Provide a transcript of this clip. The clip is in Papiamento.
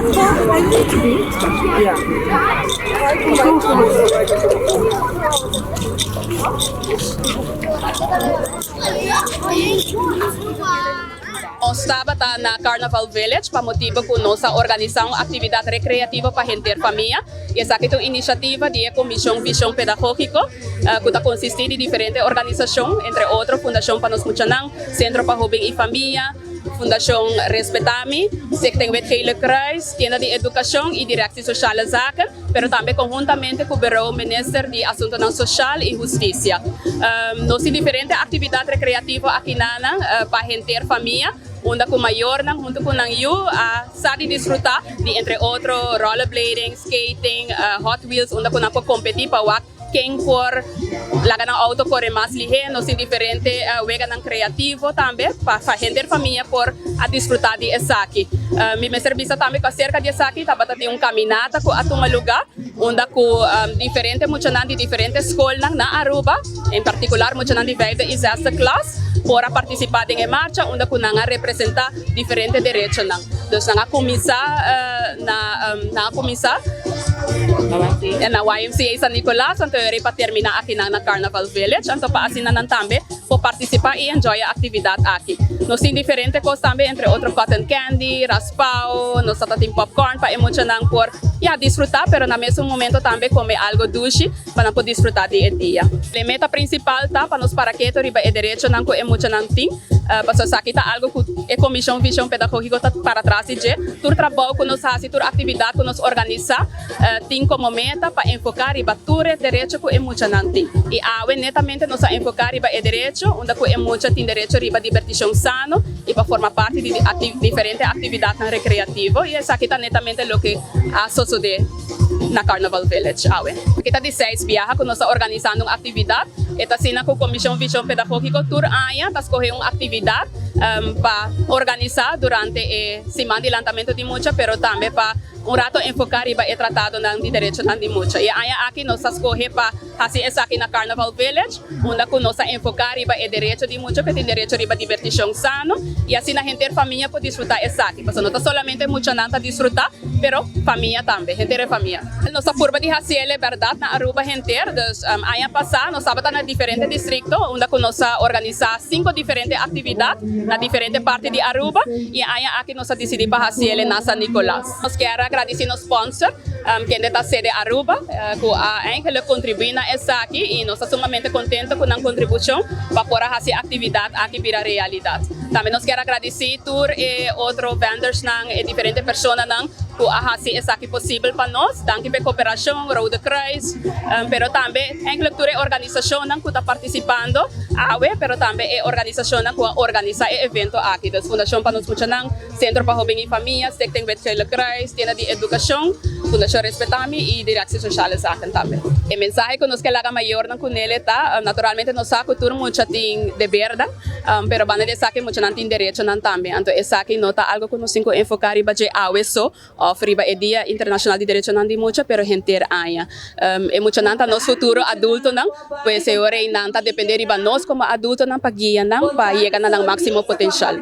Nos tabata na Carnaval Village pa motibo cu nos a organisa un actividad recreativo pa henter famia y esaki ta un iniciativa di e Comision Vision Pedagogico cu ta consisti di diferente organisacion, entre otro Fundacion pa Nos Muchanan, Centro pa Hoben y Famia, Fundacion Respetami, Stichting Wit Gele Kruis, Tienda di Educacion y Directie Sociale Zaken, pero tambe conhuntamente cu Bureau Minister di Asuntonan Social y Husticia. Nos tin diferente actividad recreativo akinanan pa henter famia, unda cu mayornan hunto cu nan yu a sa di disfruta di entre otro rollerblading, skating, hot wheels unda cu nan por competi pa wak Ken por laga nan auto kore mas lihé? Nos tin diferente weganan kreativo tambe pa henter famia por a disfrutá di esaki. Mi mester bisa tambe ku aserka di esaki tabata tin un kaminata ku a tuma lugá unda ku diferente muchanan di diferente skolnan na Aruba, en partikular muchanan di vijfde i zesde klas por a partisipá den e marcha unda ku nan a representá diferente derechonan. Dus nan a kuminsá na nan a kuminsá na YMCA San Nicolas anto e rei pa terminá akinan na Carnaval Village anto pa asina nan tambe por partisipá i enjoy e aktividat aki. Nos tin diferente kos tambe entre otro cotton candy, raspao, nos ta tin popcorn pa e muchanan por ya disfrutá pero na mesun momento tambe kome algo dushi pa nan por disfrutá di e dia. E meta prinsipal ta pa nos para keto riba e derechonan ku e muchanan tin. Pasobra esaki ta algo ku e Komishon Vishon Pedagógiko ta para tras di dje. Tur trabou ku nos hasi, tur aktividat ku nos organisá tin komo meta pa enfoká riba tur e derecho ku e muchanan tin. I awe netamente nos a enfoká riba e derecho unda ku e mucha tin derecho riba dibertishon sano i pa forma parti di diferente aktividatnan rekreativo i esaki ta netamente loke a sosodé na Carnaval Village awe. Aki ta di seis biaha ku nos ta organisando un aktividat. E ta asina ku Komishon Vishon Pedagógiko tur aña ta skohe un aktividat pa organisá durante e siman di lantamentu di mucha, pero tambe pa un rato enfoká riba e tratadonan di derechonan di mucha. E aña aki nos ta skohe pa hasi esaki na Carnaval Village, unda ku nos ta enfoká riba e derecho di mucha ku tin derecho riba dibertishon sano i asina henter famia por disfrutá esaki. Pasobra no ta solamente muchanan ta disfrutá, pero famia tambe, henter e famia. Nos ta purba di haci el e berdad na Aruba henter, dus aña pasa nos tabata na diferente districto unda cu nos a organisa cinco diferente actividad na diferente parti di Aruba y e aña aki nos a dicidi pa haci el na San Nicolas. Nos kier a gradici nos sponsor kende ta sede Aruba cu a eigenlijk contribui na esaki y nos ta sumamente contento cu nan contribucion pa por a haci e actividad aki bira realidad. Tambe nos kier a gradici tur e otro vendorsnan, e diferente personanan cu a haci esaki posibel pa nos. Danki pa e cooperacion, Rode Kruis, pero tambe eigenlijk tur e organisacionnan cu ta participando awe, pero tambe e organisacionnan cu a organisa e evento aki. Dus Fundacion pa Nos Muchanan, Centro pa Hoben y Famia, Stichting Wit Gele Kruis, Tienda di Educacion, Fundacion Respetami y Directie Sociale Zaken tambe. E mensahe cu nos ke laga mayornan cu nele ta, naturalmente nos sa cu tur mucha tin debernan, pero banda di esaki muchanan tin derechonan tambe. Anto esaki no ta algo cu nos tin cu enfoca riba dje awe so of riba e Dia Internacional di Derechonan di Mucha, pero henter aña. E muchanan ta nos futuro adultonan, pues e ora ei nan ta depende riba nos como adultonan pa guia nan pa yega na nan maximo potencial.